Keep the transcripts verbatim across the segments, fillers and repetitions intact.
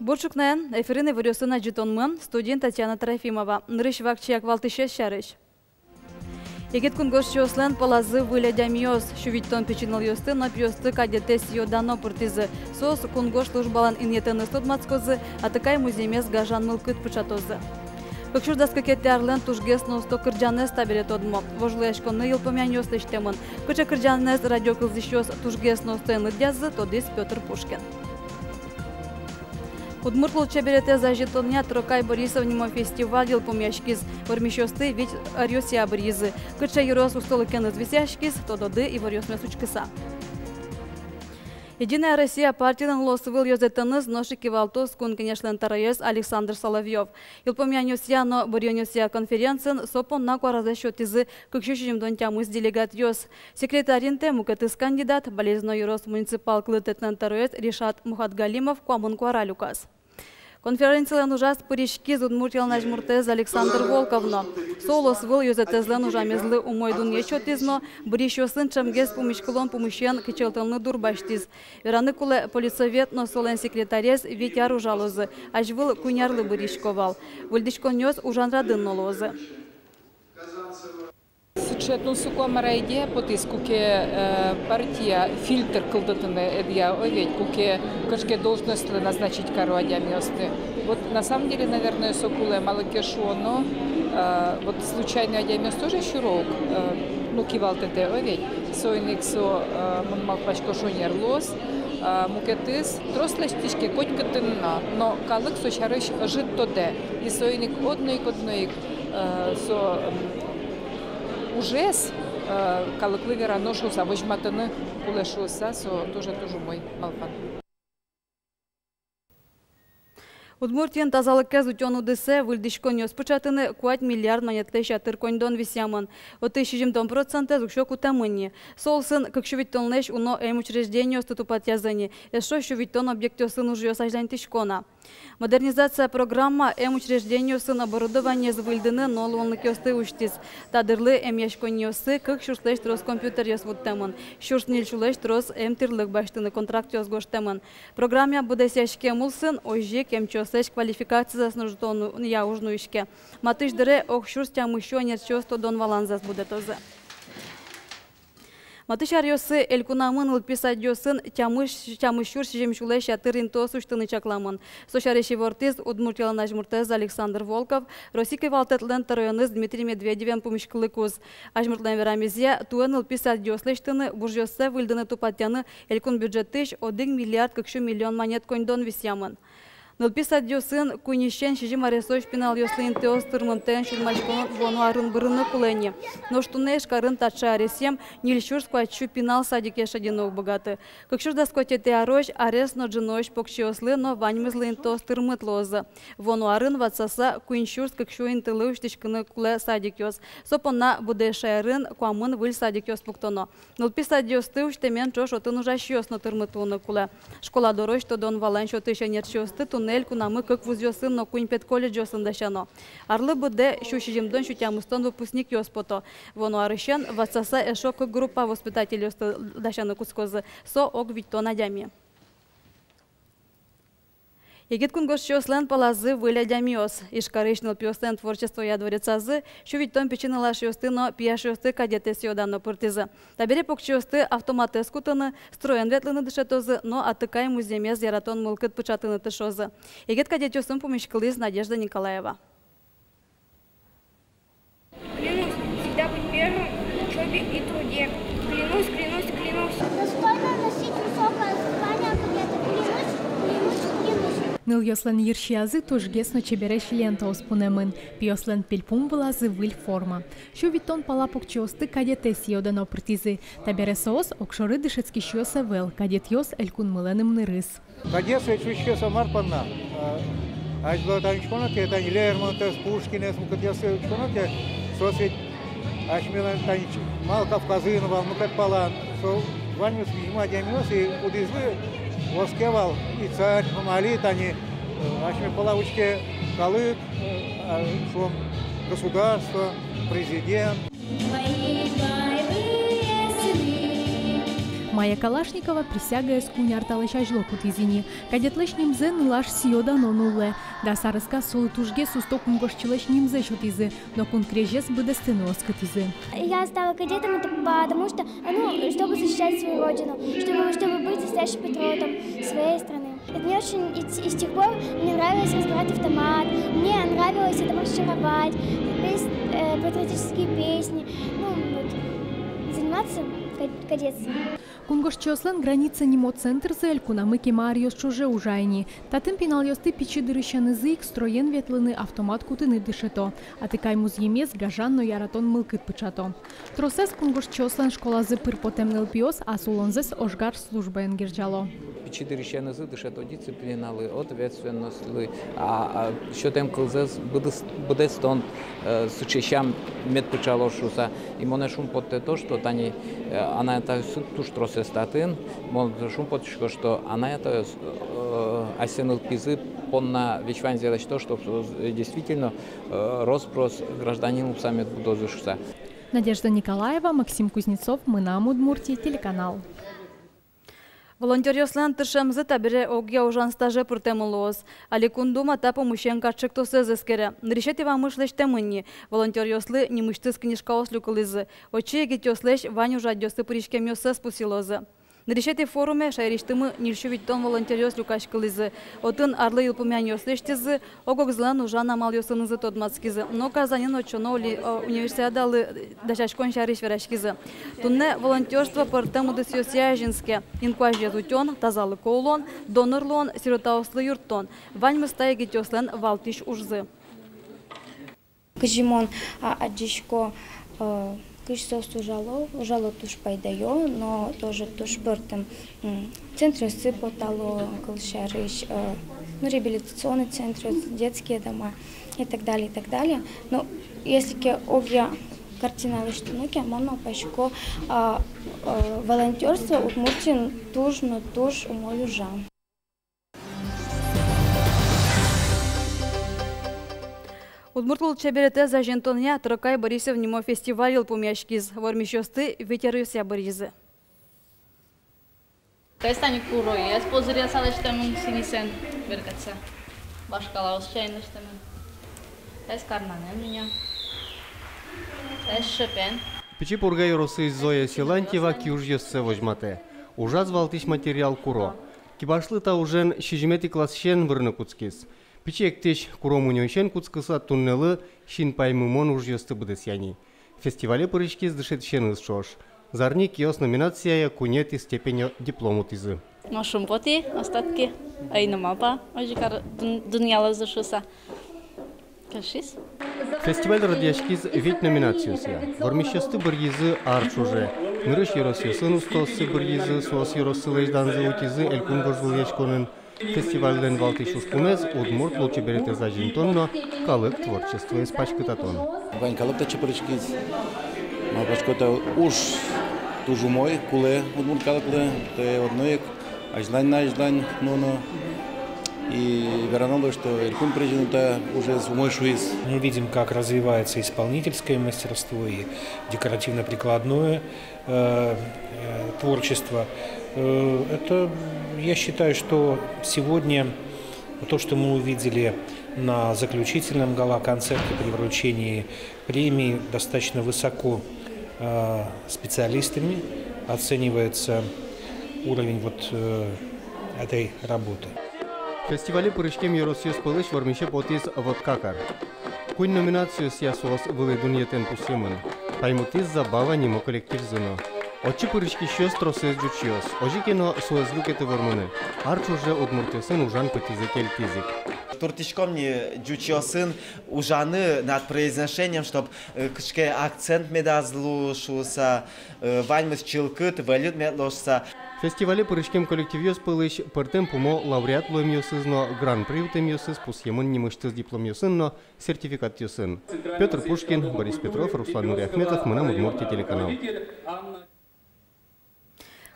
Бур ӵукнаен! Эфирын иворъёсын адӟытонмы, студиын Татьяна Трофимова. Нырысь вакчияк валтӥсез сярысь. Егит кунгожчиослэн пӧлазы выль адямиос. Сю витьтон пичи нылъёсты но пиосты кадетэз сӥё-дано пыртӥзы. Соос кунгож службалэн инъетэныз тодматскозы, атыкай музъемез гажан мылкыд пыӵатозы. Кык сюрс дас кыкетӥ арлэн тужгес но усто кырӟанэз табере тодмо. Вожвылъяськонлы йылпумъянъёс лэсьтэмын. Кыӵе кырӟанэз радио кылзӥсьёс тужгес но устоен лыдъязы, тодӥз Пётр Пушкин. Удмурт лулчеберетэз азьытонъя «Трокай Борисов» нимо фестиваль йылпумъяськиз. Вормисьёсты вить ёросъя быръизы. Кыӵе ёрос устолыкеныз висъяськиз, тододы иворъёсмес учкыса. «Единая Россия» партилэн улосвыл ёзэтэныз нош ик кивалтоз Кун Кенешлэн тӧроез Александр Соловьёв. Йылпумъянъёсъя но быръёнъёсъя конференциын со понна куаразэс сётӥзы кык сю сизьымдон тямыс делегатъёс. Секретарь интые мукетыз кандидат, Балезино ёрос муниципал кылдытэтлэн тӧроез Ришат Мухатгалимов куамын куара люказ. Конференцилэн ужаз пыриськиз Удмуртилэн азьмуртэз Александр Волков но. Со улосвыл ёзэтэзлэн ужамезлы умой дунъет сётӥз но быръисьёсын ӵемгес пумиськылон пумысен кичӧлтонлы дур басьтӥз. Вераны кулэ, политсовет но солэн секретарез вить ар ужалозы, азьвыл куинь арлы быръисько вал. Выльдӥськонъёс ужан радын но луозы. Сыӵе тунсыко, мар-а, идея потӥз, куке, э, партия фильтр кылдытыны ӧдъя, о ведь, куке кыӵе ке должностьлы назначить каро адямиосты. Вот на самом деле, наверное, со кулэ, малы ке шуоно, э, вот случайной адямиос тоже сюро ук, э, ну, кивалтэтэ, о ведь. Соин ик со, э, мон малпасько, шонер луоз. Э, мукетыз, трос лэсьтӥське котькытын но, но калык со сярысь ӧжыт тодэ. И соин ик одно ик, одно ик, э, со, м, ужез, э, калыклы верано шуыса, возьматыны кулэ шуыса, со тоже туж умой малпан. Удмуртиын тазалыкез утён удысэ выльдӥськонъёс пыӵатыны куать миллиард манетлэсь ятыр коньдон висъямын. Отысь сизьымдон процентэз уксё кутэмын ни. Со улсын кык сю витьтонлэсь уно эмучреждениосты тупатъязы ни, эшшо сю витьтон объектъёсын ужъёс азьланьтӥсько на. Модернизация программа эмучреждениосын оборудованиез выльдыны но луонлыкъёсты усьтӥз. Та дырлы эмъяськонниосы кык сюрслэсь трос компьютеръёс вуттэмын, сюрс ньыль сюлэсь трос эмтӥрлык басьтыны контрактъёс гожтэмын. Программа быдэсъяськем улсын озьы ик эмчиослэсь квалификациез ноштонъя уж нуиське. Матысь дыре ог сюрс тямыс сю ӧнерчиос тодон-валанзэс будэтозы. Матысь аръёсы элькунамы нылпи садъёсын тямыс, тямыс сюрс сизьым сюлэсь ятыр интыос усьтыны чакламын. Со сярысь ивортӥз Удмуртилэн азьмуртэз Александр Волков Россиысь кивалтэтлэн тӧроеныз Дмитрий Медведевен пумиськылыкуз. Азьмуртлэн верамезъя, туэ нылпи садъёс лэсьтыны, вужъёссэ выльдыны, тупатъяны элькун бюджетысь одӥг миллиард кык сю миллион манет коньдон висъямын. Нылпи садъёсын куиньысен сизьым аресозь пиналъёслы интыос тырмымтэен сюлмаськон вуоно арын бырыны кулэ ни. Нош туннэ Ижкарын таӵе аресъем ньыль сюрс куать сю пинал садике шедьыны уг быгаты. Кык сюрс дас куатетӥ арозь арес но ӝыныозь покчиослы но ваньмызлы интыос тырмыт луозы. Вуоно арын ватсаса куинь сюрс кык сю интылы усьтӥськыны кулэ садикъёс. Со понна быдэс шаерын куамын выль садикъёс пуктоно. Нылпи садъёсты усьтэмен ӵош отын ужасьёс но тырмыт луыны кулэ. Школа дорозь тодон-валан сётӥсь ӧнерчиосты туннэ элькунамы кык вузъёсын но куинь педколледжъёсын дасяно. Арлы быдэ сю сизьымдон, сю тямыстон выпускникъёс пото. Вуоно арысен ватсаса эшшо кык группа воспитательёсты дасяны кутскозы. Со ог витьтон адями. Егит кунгожчиослэн пӧлазы выль адямиос. Ижкарысь нылпиослэн творчествоя дворецазы сю витьтон пичи нылашъёсты но пияшъёсты кадетэз сӥё-дано пыртӥзы. Табере покчиосты автоматэз кутыны, строен ветлыны дышетозы но атыкай музъемез яратон мылкыд пыӵатыны тыршозы. Егит кадетъёсын пумиськылӥз Надежда Николаева. Клянусь всегда быть первым в учёбе и труде. Клянусь, клянусь, клянусь. Достойно носить высокое звание кадета. Клянусь, клянусь, клянусь. Нылъёслэн йырсиязы тужгес но чебересь лентаос пунэмын. Пиослэн пельпум вылазы выль форма. Сю витьтон пала покчиосты кадетэз сӥё-дано пыртӥзы. Табере соос огшоры дышетскисьёс ӧвӧл, кадетъёс элькунмылэн ымнырыз. Кадетство ведь учке со мар понна. А, азьло тани учконо ке, тани Лермонтовез, Пушкинэз, мукетъёссэ учконо ке, соос ведь асьмелэн тани ч-, мал Кавказын вал, мукет палан. Со ваньмыз визьмо адямиос, и кудӥзлы оске вал и царь, но али тани, э, асьме пала учке калык, э, а, шуом, государство, президент. Майя Калашникова присягаез куинь ар талэсь азьло кутӥз ини. Кадетлэсь нимзэ нылаш сӥё-дано нуллэ. Дас аресказ солы тужгес усто кунгожчилэсь нимзэ сётӥзы, но кун крезез быдэстыны оскытӥзы. Я стала кадетом, это потому что, ну, чтобы защищать свою родину, чтобы, чтобы быть настоящим патриотом своей страны. Это мне очень, и, и с тех пор мне нравилось разбирать автомат, мне нравилось это маршировать, петь, э, патриотические песни, ну, вот, заниматься кад-, кадетством. Кунгожчиослэн «Граница» нимо центрзы элькунамы кема аръёс ӵоже ужа ини. Татын пиналъёсты пичи дырысенызы ик строен ветлыны, автомат кутыны дышето. Атыкай музъемез гажан но яратон мылкыд пыӵато. Тросэз кунгожчиослэн школазы пыр потэм нылпиос ас улонзэс ожгар службаен герӟало. Пичи дырысенызы дышето дисциплиналы, ответственностьлы, а, а, сётэм кылзэс быдэс-, быдэстон, э, сыӵе сям мед пыӵалоз шуыса. И монэ шумпоттэ то, что тани, э, анай-атайёссы туж тросэз татын. Мон шумпотӥсько, что анай-атайёс, э, асьсэ нылпизы понна весь ваньзэ лэсьто, чтоб, э, действительно, э, рос-прос гражданин луыса мед будозы шуыса. Надежда Николаева, Максим Кузнецов, «Мынам Удмуртие» телеканал. Волонтёръёслэн тыршемзы табере огъя ужан стаже пыртэмын луоз. Али Кун Дума та пумысен катчектосэз эскере. Нырысетӥ вамыш лэсьтэмын ни. Волонтёръёслы нимысьтыз книжкаос люкылӥзы. Отчы егитъёслэсь вань ужрадъёсы пыриськемъёссэс пусйылозы. Нырысетӥ форуме шаерысьтымы ньыльсю витьтон волонтёръёс люкаськылӥзы. Отын арлы йылпумъянъёс лэсьтӥзы, ог-огзылэн ужан амалъёсынызы тодматскизы но Казаньын ортчоно ули-, э, универсиадалы дасяськон сярысь вераськизы. Туннэ волонтёрство пӧртэм удысъёсъя азинске: инкуазез утён, тазалыко улон, донор луон, сиротаослы юрттон. Ваньмыз та егитъёслэн валтӥсь ужзы. Кызьы мон, а, адӟисько, э, кызьы соос ужало, ужало туж пайдаё, но тоже туж пӧртэм, м, центръёсы потало, кылсярысь, э, ну, реабилитационный центръёс, детские дома и так далее, и так далее. Но если ке огъя картина лэсьтыны ке, мон малпасько, а, э, волонтёрство Удмуртиын туж но туж умой ужа. Удмурт лулчеберетэз азинтонъя «Трокай Борисов» нимо фестиваль йылпумъяськиз. Вормисьёсты вить ёросъя быръизы. Таиз тани куроез позыръяса лэсьтэмын сӥньысэн, бергатса. Вашкалаос сямен лэсьтэмын. Таиз карнанэн мынэ. Таиз шепен. Пичи Пурга ёросысь Зоя Силантьева киужъёссэ возьматэ. Ужаз валтӥсь материал — куро. Кибашлы та ужен сизьыметӥ классысен вырыны кутскиз. Пичиектӥсь куро мунёысен кутскыса, туннэлы синпаймымон ужъёсты быдэсъя ни. Фестивале пыриськиз дышетӥсеныз ӵош. Зарни киос номинацияя куинетӥ степень диплом утӥзы. Нош шумпотӥ остатки, ӧй но малпа озьы кар дун-, дунъялозы шуыса. Кельшиз. Фестиваль радъяськиз вить номинациосъя. Вормисьёсты быръизы ар ӵоже. Нырысь ёросъёсын устооссы быръизы, соос ёроссылэсь данзэ утизы элькун вожвылъяськонын. Фестивальлэн валтӥсь ужпумез — удмурт лулчеберетэз азинтон но калык творчествоез паськытатон. Вань калык татчы пыриськиз. Малпасько, та уж туж умой, кулэ удмурт калыклы, тае одно ик азьлань но азьлань нуоно. И верано луэ, что элькун президент та ужез умой шуиз. Мы видим, как развивается исполнительское мастерство и декоративно-прикладное, э, э, творчество. Э, это, я считаю, что сегодня то, что мы увидели на заключительном гала-концерте при вручении премии, достаточно высоко, э, специалистами оценивается уровень вот, э, этой работы. Фестивале пыриськем ёросъёс пӧлысь вормисе потӥз Воткакар. Куинь номинациосъя соос вылӥ дунъетэн пусъемын. Паймытӥз «Забава» нимо коллективзы но. Отчы пыриськисьёс тросэз ӟучъёс. Озьы ке но, соос люкеты вормыны. Ар ӵоже удмуртъёсын ужан пытьызэ кельтӥз ик. Туртӥськом ни ӟучъёсын ужаны над произношением, чтоб, э, кыӵе ке акцент медаз лу шуыса, э, ваньмыз чылкыт, выльыт мед луоз шуыса. Фестивале пыриськем коллективъёс пӧлысь пӧртэм пумо лауреат луэмъёсыз но гран-при утэмъёсыз пусъемын нимысьтыз дипломъёсын но сертификатъёсын. Пётр Пушкин, Борис Петров, Руслан Нуриахметов, «Мынам Удмуртие» телеканал.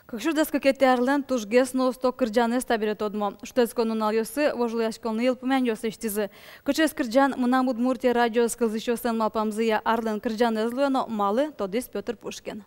Кык сюрс дас кыкетӥ арлэн тужгес но усто кырӟанэз табере тодмо. Шутэтскон нуналъёсы вожвылъяськонлы йылпумъянъёс лэсьтӥзы. Кыӵеез кырӟан «Мынам Удмуртие» радиоез кылзӥсьёслэн малпамзыя арлэн кырӟанэз луэ но малы, тодӥз Пётр Пушкин.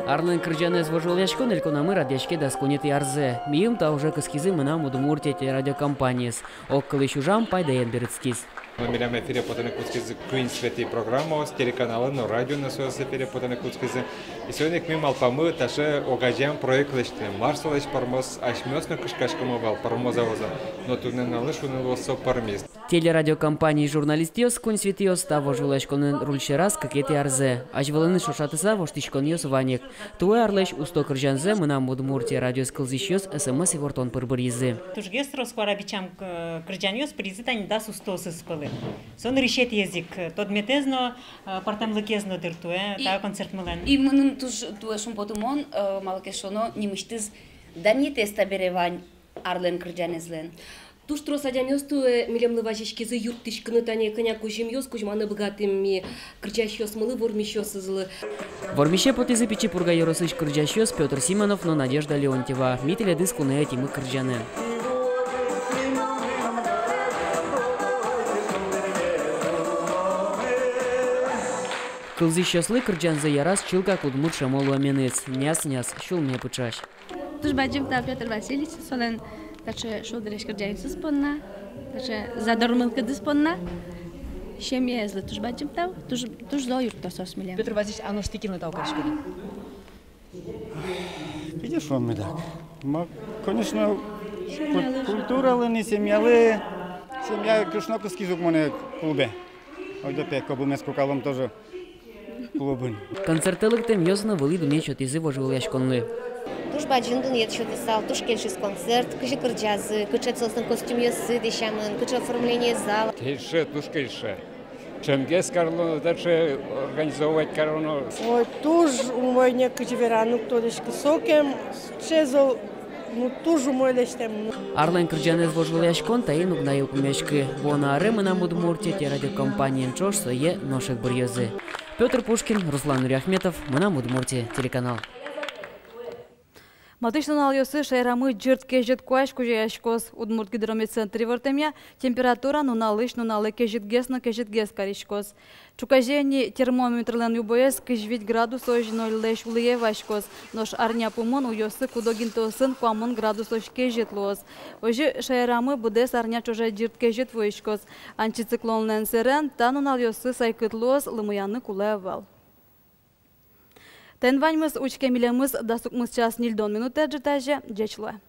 Арлэн кырӟанэз вожвылъяськон элькунамы радъяське дас куинетӥ арзэ. Миым та уже кыскизы «Мынам Удмуртие» телерадиокомпаниез. Огкылысь ужам пайдаен берытскиз. Но милям эфире потаны кутскизы куинь светӥ программаос, телеканалын но радиоын но соос эфире потаны кутскизы. И соин ик ми малпамы таӵе огазеям проект лэсьтыны, мар солэсь пӧрмоз, асьмеос но кышкаськомы вал, пӧрмоз-а, уз-а. Но туннэ нуналлы шуыны луоз, со пӧрмиз. Телерадиокомпаниысь журналистъёс, куинь светӥос, та вожвылъяськонын руль сьӧраз кыкетӥ арзэ. Азьвылыныз ӵошатыса воштӥськонъёс вань ик. Туэ арлэсь усто кырӟанзэ «Мынам Удмуртие» радиоез кылзӥсьёс СМС ивортон пыр быръизы. Тужгес трос куара бичам, э, кырӟанъёс пыризы тани дас устоосыз пӧлы. Со нырысетӥез ик, э, тодметэз но, э, пӧртэмлыкез но дыр туэ, и та концертмылэн. И мыным туж туэ шумпотымон, э, малы ке шуоно, нимысьтыз данъетэз табере вань арлэн кырӟанэзлэн. Туж трос адямиос туэ милемлы вазиськизы юрттӥськыны, тани кӧня кузьымъёс кузьманы быгатӥм ми кырӟасьёсмылы, вормисьёсызлы. Вормисе потӥзы Пичи Пурга ёросысь кырӟасьёс Пётр Симонов но Надежда Леонтьева. Ми тӥледыз куное ӧтимы кырӟанэ. Кылзӥсьёслы кырӟанзы яраз чылкак удмурт сямо луэменыз. Няс-няс, сюлме пыӵась. Туж бадӟым тау Пётр Васильевич, солэн таӵе шулдыресь кырӟанъёсыз понна, таӵе задор мылкыдыз понна. Семьяезлы туж бадӟым тау, туж, туж зол юртто соос милем. Пётр Васильевич, а нош тӥ кинлы тау кариськоды? Кызьы шуом медак. Ма, конечно, куль-, культуралы но, семьялы, семья кышно кыскиз ук монэ клубе. Ойдо пе, кобымес кукалом тоже клубын. Концертэ лыктэмъёс но вылӥ дунъет сётӥзы вожвылъяськонлы. Туж бадӟым дунъет сётысал, туж кельшиз концерт, кызьы кырӟазы, кыӵе соослэн костюмъёссы дӥсямын, кыӵе оформление зала. Кельше, туж кельше. Ӵемгес кароно, дальше организовывать кароно. Ой, туж умой, нокызьы вераны уг тодӥськы, сокем сыӵе зол. Ну, туж умой лэсьтэм. Арлэн кырӟанэз вожвылъяськон таин уг на йылпумъяськы. Вуоно аре «Мынам Удмуртие» телерадиокомпаниен ӵош сое нош ик быръёзы. Пётр Пушкин, Руслан Нуриахметов, «Мынам Удмуртие» телеканал. Матысь нуналъёсы шаерамы ӟырт кезьыт куазь кузёяськоз. Удмурт гидрометцентр ивортэмъя, температура нуналысь нуналэ кезьытгес но кезьытгес кариськоз. Ӵуказе ини термометрлэн любоез кызь вить градусозь нольлэсь улӥе васькоз, нош арня пумын уйёсы куд-ог интыосын куамын градусозь кезьыт луоз. Озьы шаерамы быдэс арня ӵоже ӟырт кезьыт вуиськоз. Антициклонлэн сэрен та нуналъёсы сайкыт луоз, лымыяны кулэ ӧвӧл. Тӥни ваньмыз, учке милемыз дас укмыс час ньыльдон минутэ ӝытазе. Ӟеч луэ.